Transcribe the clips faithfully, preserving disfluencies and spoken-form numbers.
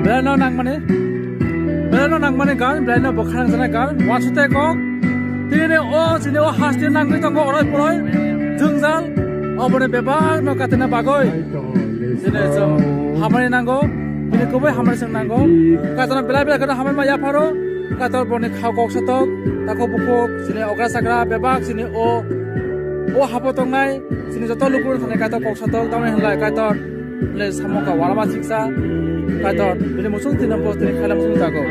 Belai no nangmani, belai no nangmani gan, belai no bwkha nangjaknai gan, uansukte kok. Tini o chini o haste nangwi tongo oroi poroi, jwngjal, oboni bebak no katina bagwi. Tini chwng hamari nango, bini kubui hamari chwng nango. Kaitoro belai belai kheno hamari ma yapharo, kaitor boni khao kok satok, tako bukhuk, chini okra sakra bebak chini o, o hapo tongnai. Chini joto lukurok thani kaitor kok satok, tamni hinlai kaitor le samung ka warama siksa, kaitor bini musung tini bo tini khaila musung jago.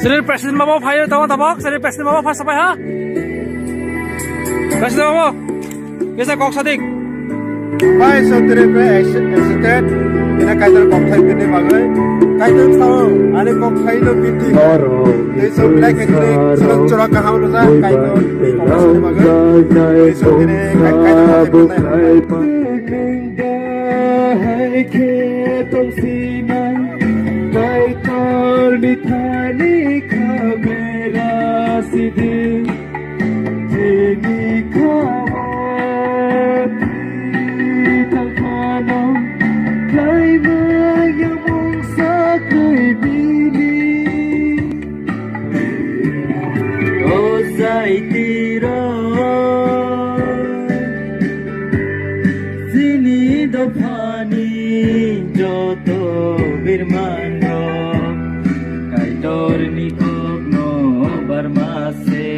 Chini president babo phaio tamo tabok, chini president babo phai sapai ha. President babo, kisa kok sadik. Bai so tini pre accident, ina kaitor kok thai tini bagwi, kaitor sao, ani kok thai no biti. Tei so black and green, so chora kaham rwjak, kaitor. Kaitorni thani kha bera sidi, chini kha o thwi thang phano, khlaimung ya mungsa kwi bini. O saitiro, chini dophani joto birmanrok, Kaitorni kokno barma se,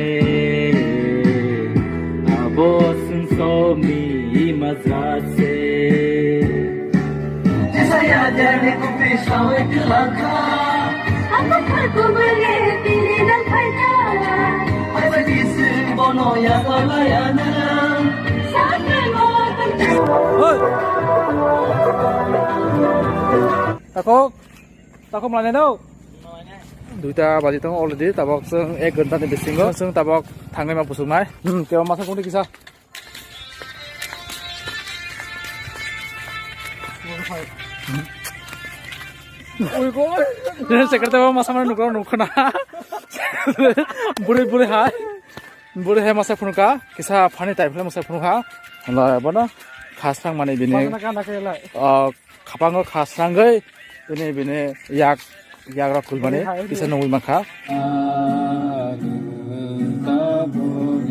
abo songsomi imasa se. Oi. Takok, takok malai no. Duita baji tongo already, tabok chwng ek ghonta ni bisingo chwng tabok thangwi ma puchuknai. Hmm, kebo masa kungni kisa. Secretary masa mana nukro nukhna. Buri buri hai. Buri hai masa phunukha. Kisa funny type le masa phunukha. Hala bono khasrang mani bini. Khapang o khasrangwi bini, bini yak, yak rok kulmani kisa nugwi mankha.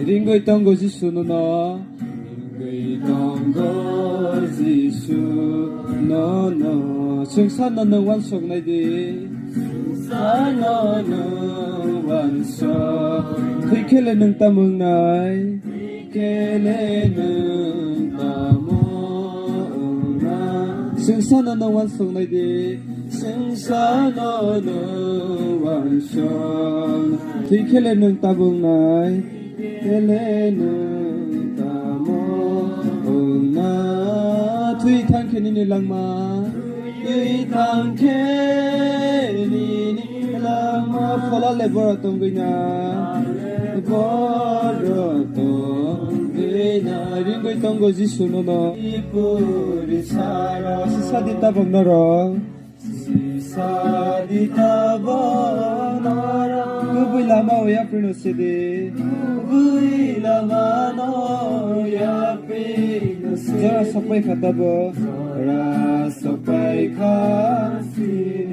Ringwi tongo Jisu nono. Ringwi tongo Jisu nono. Chwng sano nwng uansuk nai di. Chwng sano nwng uansuk. Thwi khe le nwng tamo wngnai. Kele nwng tamo wngna? Chwng sano no uansuk nai di, chwng sano no uansuk. Twi kele nwng tamo wngnai? Kele nwng tamo wngna? Twi thang khe nini langma. Twi thang khe nini langma. Phola le bora tongwi na. Bora tongwi na. Ringwi tongo Jisu nono. Puri saro. Sisa di tabok norok. Sisa di tabok norok. Kubui lama o yapri no sidi. Kubui lama no yapri no sidi. Jora sokpai kha tabok. Jora sokpai kha sidi.